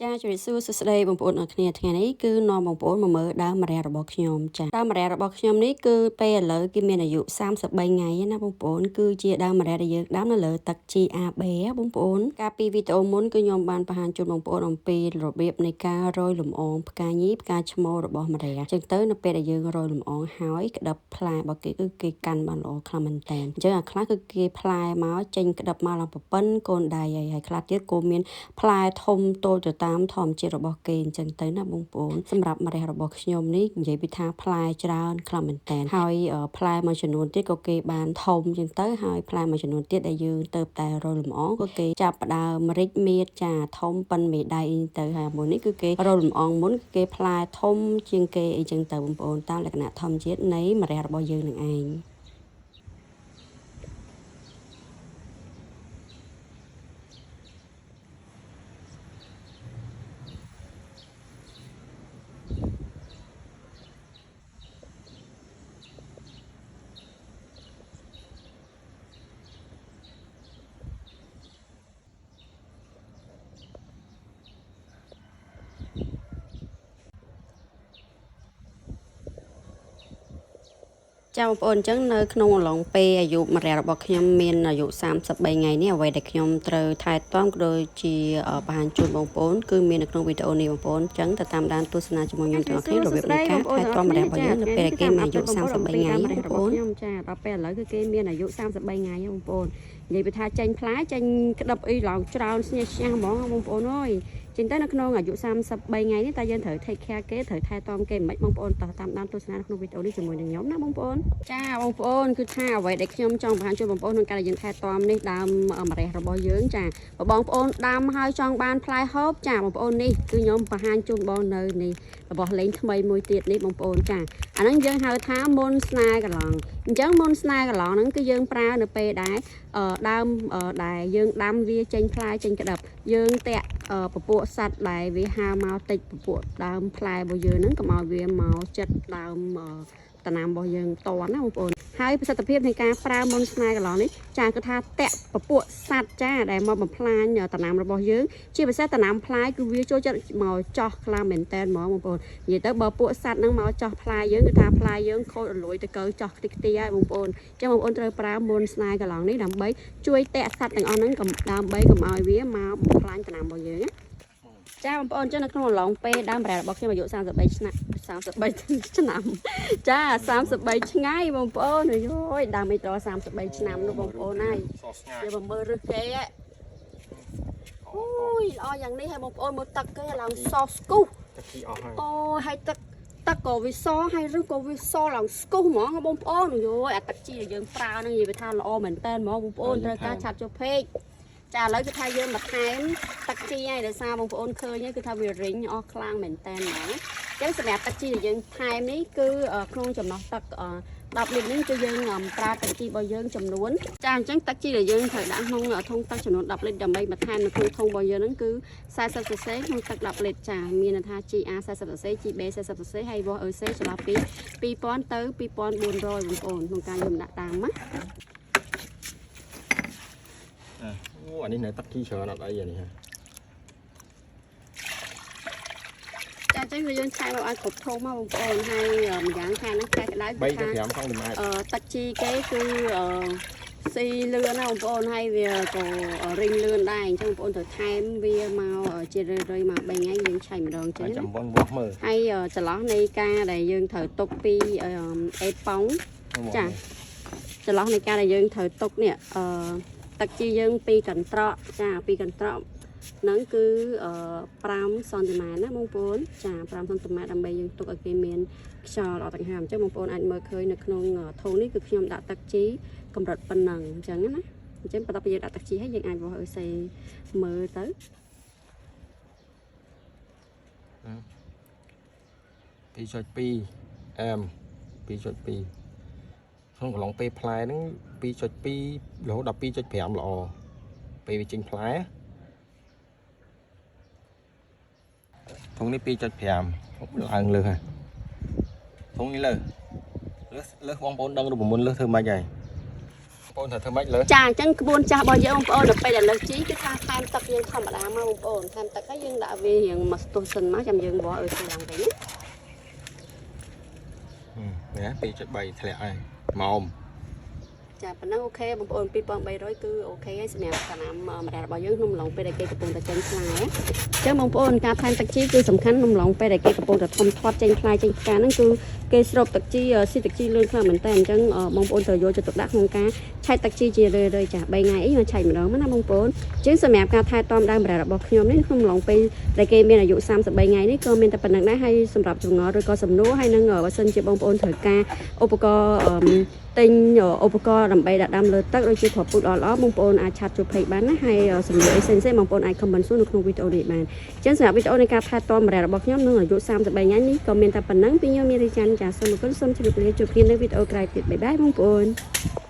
ចាជម្រាបសួរសួស្តីបងប្អូនអរគ្នាថ្ងៃនេះគឺនាំបងប្អូនមកមើលដើមម្រះរបស់ខ្ញុំចាដើមម្រះរបស់ខ្ញុំនេះគឺពេលឥឡូវគេមានអាយុ33ថ្ងៃណាបងប្អូនគឺជាដើមម្រះដែលយើងដាំនៅលើទឹក GAB បងប្អូនកាលពីវីដេអូមុនគឺខ្ញុំបានបង្ហាញជូនបងប្អូនអំពីរបៀបនៃការរោយលំអងផ្កាញីផ្កាឈ្មោលរបស់ម្រះអញ្ចឹងទៅនៅពេលដែលយើងរោយលំអងហើយក្តឹបផ្លែរបស់គេគឺគេកាន់បានល្អខ្លាំងមែនតើអញ្ចឹងអាខ្លះគឺគេផ្លែមកចេញក្តឹបមកឡើងប្រប៉ិនកូនដៃហើយហើយខ្លះទៀតក៏មាន ផ្លែធំតូចទៅតាមធម្មជាតិរបស់គេអញ្ចឹងទៅណាបងប្អូនសម្រាប់ម្រះរបស់ខ្ញុំនេះនិយាយពីថាផ្លែច្រើនខ្លាំងមែនតើហើយផ្លែមួយចំនួនទៀតក៏គេបានធំអញ្ចឹងទៅហើយផ្លែមួយចំនួនទៀតដែលយើងទៅតែរលំអងក៏គេចាប់ផ្ដើមរិចមៀតចាធំប៉ុនមេដៃទៅហើយមួយនេះគឺគេរលំអងមុនគេផ្លែធំជាងគេអីចឹងទៅបងប្អូនតាមលក្ខណៈធម្មជាតិនៃម្រះរបស់យើងនឹងឯង ចាបងប្អូនអញ្ចឹងនៅក្នុងអំឡុងពេលអាយុម្រះរបស់ខ្ញុំមានអាយុ33ថ្ងៃនេះអ្វីដែលខ្ញុំត្រូវថែទាំក៏ដូចជាបង្ហាញជូនបងប្អូនគឺមាននៅក្នុងវីដេអូនេះបងប្អូនអញ្ចឹងទៅតាមដានទស្សនាជាមួយខ្ញុំទាំងអស់គ្នារបៀបនៃការថែទាំម្រះរបស់យើងនៅពេលដែលគេមានអាយុ33ថ្ងៃបងប្អូន ខ្ញុំចាដល់ពេលឥឡូវគឺគេមានអាយុ33ថ្ងៃបងប្អូននិយាយពីថាចេញផ្លែចេញក្តឹបអីឡើងច្រើនស្ញេះស្ញាស់ហ្មងបងប្អូនអើយចេញទៅនៅក្នុងអាយុ33ថ្ងៃនេះតើយើងត្រូវ take care គេត្រូវថែទាំគេមិនបងប្អូនតោះតាមដានទស្សនាក្នុងវីដេអូនេះជាមួយនឹងខ្ញុំណាបងប្អូនចាបងប្អូនគឺថាអ្វីដែលខ្ញុំចង់បង្ហាញជូនបងប្អូនក្នុងការដែលយើងថែទាំនេះដើមម្រះរបស់យើងចាបើបងប្អូនដាំហើយចង់បានផ្លែហូបចាបងប្អូននេះគឺខ្ញុំបង្ហាញជូនបងនៅនេះរបស់លេងថ្មីមួយទៀតនេះបងប្អូនចាអាហ្នឹងយើងហៅថាមុនស្នេហ៍កន្លងអញ្ចឹងមុនស្នេហ៍កន្លងហ្នឹងគឺយើងប្រើនៅពេលដែលដើមដែលយើងដាំវាចេញផ្លែចេញក្តឹបយើងតាក់ពពួកសត្វដែលវាហើរមកតិចពពួកដើមផ្លែរបស់យើងហ្នឹងកុំឲ្យវាមកចិត្តដើមតំណាំរបស់យើងតន់ណាបងប្អូនហើយប្រសិទ្ធភាពនៃការប្រើមុនស្នេហ៍កន្លងនេះចាគឺថាតាក់ពពួកសត្វចាដែលមកបំផ្លាញតំណាំរបស់យើងជាពិសេសតំណាំផ្លែគឺវាចូលចិត្តមកចោះខ្លាំងមែនតែនហ្មងបងប្អូននិយាយទៅបើពួកសត្វហ្នឹងមកចោះផ្លែយើងគឺថាផ្លែយើងខូចរលួយទៅកើចោះខ្ទេចខ្ទីហើយបងប្អូនអញ្ចឹងបងប្អូនត្រូវប្រើមុនស្នេហ៍កន្លងនេះដើម្បីជួយតាក់សត្វទាំងអស់ហ្នឹងកុំដើម្បីកុំឲ្យវាមកបំផ្លាញតំណាំរបស់យើងណាចាបងប្អូនចឹងនៅក្នុងអំឡុងពេលដើមប្រែរបស់ខ្ញុំអាយុ33ឆ្នាំ33ឆ្នាំចា33ថ្ងៃបងប្អូនអើយដើមអីដល់33ឆ្នាំនោះបងប្អូនហើយ សស្ងា យកមកមើលរឹសគេហ៎អូយល្អយ៉ាងនេះហើយបងប្អូនមើលទឹកគេឡើងសស្គុះ ទឹកជីអស់ហើយ អូយហើយទឹកទឹកក៏វាសហើយរឹសក៏វាសឡើងស្គុះហ្មងបងប្អូនយោយអាទឹកជីដែលយើងប្រើហ្នឹងនិយាយថាល្អមែនតើហ្មងបងប្អូនត្រូវការឆាត់ចូលពេកចាឥឡូវគឺថាយើងមកថែមទឹកជីហើយដោយសារបងប្អូនឃើញហើយគឺថាវារិញអស់ខ្លាំងមែនតើហ្មងអញ្ចឹងសម្រាប់ទឹកជីដែលយើងថែមនេះគឺក្នុងចំណោះទឹក10លីត្រនេះគឺយើងប្រើទឹកជីរបស់យើងចំនួនចាអញ្ចឹងទឹកជីដែលយើងត្រូវដាក់ក្នុងធុងទឹកចំនួន10លីត្រដើម្បីបន្ថែមនៅក្នុងធុងរបស់យើងហ្នឹងគឺ40 cc ក្នុងទឹក10លីត្រចាមានន័យថា GA 40 cc GB 40 cc ហើយវាស់ EC ចន្លោះពី2000ទៅ2400បងប្អូនក្នុងការយើងដាក់តាមណា អូអានេះនៅទឹកជីច្រើនអត់អីអានេះហ่ะ ចាអញ្ចឹងគឺយើងឆែកមកឲ្យគ្រប់ធុងមកបងប្អូនហើយម្យ៉ាងខាងហ្នឹងខែក្តៅ 3 ទៅ គឺថា 5សង់ទីម៉ែត្រ ទឹកជីគេគឺអឺស៊ីលឿនណាបងប្អូនហើយវាក៏រីងលឿនដែរអញ្ចឹងបងប្អូនត្រូវថែមវាមកជារឿយៗមក3ថ្ងៃយើងឆែកម្ដងចឹងណា ហើយចាំបងវាស់មើល ហើយចន្លោះនៃការដែលយើងត្រូវទុកពីអេប៉ុង ចាចន្លោះនៃការដែលយើងត្រូវទុកនេះអឺទឹកជីយើងពីកន្ត្រកចាពីកន្ត្រកហ្នឹងគឺអឺ5សង់ទីម៉ែត្រណាបងប្អូនចា5សង់ទីម៉ែត្រដើម្បីយើងទុកឲ្យគេមានខ្យល់អត់ដង្ហើមអញ្ចឹងបងប្អូនអាចមើលឃើញនៅក្នុងធុងនេះគឺខ្ញុំដាក់ទឹកជីកម្រិតប៉ុណ្ណឹងអញ្ចឹងណាអញ្ចឹងបន្ទាប់ពីយើងដាក់ទឹកជីហើយយើងអាចវាស់អឺសេមើលទៅ 2.2អែម2.2ក្នុងកន្លងពេលផ្លែហ្នឹង2.2រហូតដល់2.5ល្អពេលវាចេញផ្លែធុងនេះ2.5ឡើងលើសហ่ะធុងនេះលើសលើសលើសបងប្អូនដឹងរូបមន្តលើសធ្វើម៉េចហើយ បងត្រូវធ្វើម៉េចលើ ចាអញ្ចឹងក្បួនចាស់របស់យើងបងប្អូនដល់ពេលដែលលើសជីគឺថាថែមទឹកយើងធម្មតាមកបងប្អូនថែមទឹកហើយយើងដាក់វារៀងមកស្ទុះសិនមកចាំយើងវាស់ឲ្យស្ឡើងវិញណា ណា2.3ធ្លាក់ហើយម៉ោម ចាប៉ុណ្ណឹង OK បងប្អូន2300គឺ OK ហើយសម្រាប់ដំណាំម្រះរបស់យើងក្នុងអំឡុងពេលដែលគេកំពុងតែចេញផ្លែអញ្ចឹងបងប្អូនការថែមទឹកជីគឺសំខាន់ក្នុងអំឡុងពេលដែលគេកំពុងតែធំធាត់ចេញផ្លែចេញផ្កាហ្នឹងគឺគេស្រូបទឹកជីស៊ីទឹកជីលឿនខ្លាំងមែនតើអញ្ចឹងបងប្អូនត្រូវយកចិត្តទុកដាក់ក្នុងការឆែកទឹកជីជារឿយៗចា3ថ្ងៃអីមកឆែកម្ដងណាបងប្អូនអញ្ចឹងសម្រាប់ការថែទាំដើមម្រះរបស់ខ្ញុំនេះក្នុងអំឡុងពេលដែលគេមានអាយុ33ថ្ងៃនេះក៏មានតែប៉ុណ្្នឹងដែរហើយសម្រាប់ចម្ងល់ឬក៏សំណួរហើយនឹងបើសិនជាបងប្អូនត្រូវការឧបករណ៍ទិញឧបករណ៍ដើម្បីដាក់ដាំលើទឹកដូចជាគ្រាប់ពូជល្អៗបងប្អូនអាច chat ជួប page បានណាហើយសំណួរអីផ្សេងៗបងប្អូនអាច comment សួរនៅក្នុងវីដេអូនេះបានអញ្ចឹងសម្រាប់វីដេអូនៃការថែទាំម្រះរបស់ខ្ញុំនឹងអាយុ33ថ្ងៃនេះក៏មានតែប៉ុណ្្នឹងពីខ្ញុំមានរីចាន់ចាសូមអរគុណសូមជម្រាបលាជួបគ្នានៅវីដេអូក្រោយទៀត bye bye បងប្អូន។